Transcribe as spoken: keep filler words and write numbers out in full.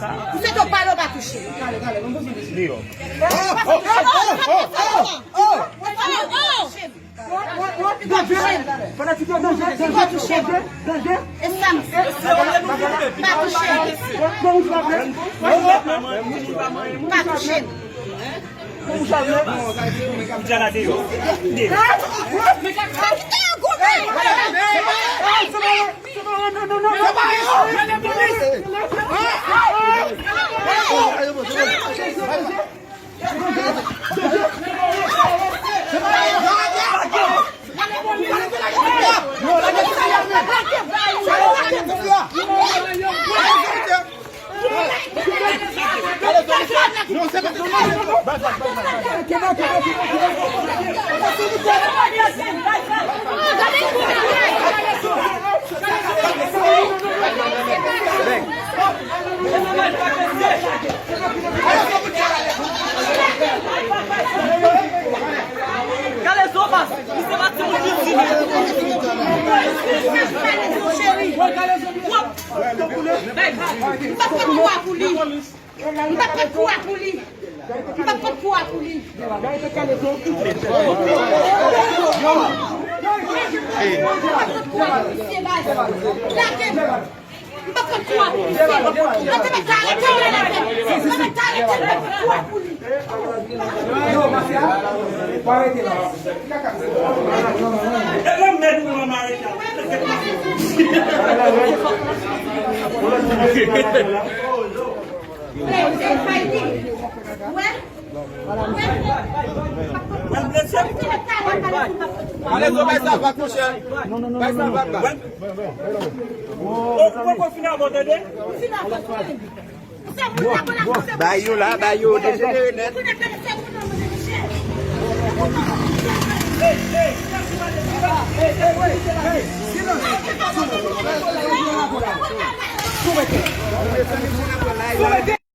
M swete w pale, w pa touche m. Deyò. W pa touche m. W pa touche m. W pa touche m. Danje! Fanatik yo, danje, danje, danje, danje. E sa m di. Pa touche m. Bon, bon, bon, bon. Pa touche m. Djana deyò. Deyò. Gade zo baz, misye pa timoun piti. Cheri. M p ap pran kou a pou li. M p ap pran kou a pou li. M p ap pran kou a pou li. M p ap pran kou a pou li. Lage m. M p ap pran kou a pou misye. Mwen te mèt arete l nan la tèt. Mwen mèt arete l, mwen pran kou a pou li. Yo, Mafya, pa rete la. E lè mèt ou manman arete a. Wè. Ale zo bay sa vag, monchè. Bay sa vag la. Ou poko fin avò, tande? Bay yo la, bay yo, dejenere nèt.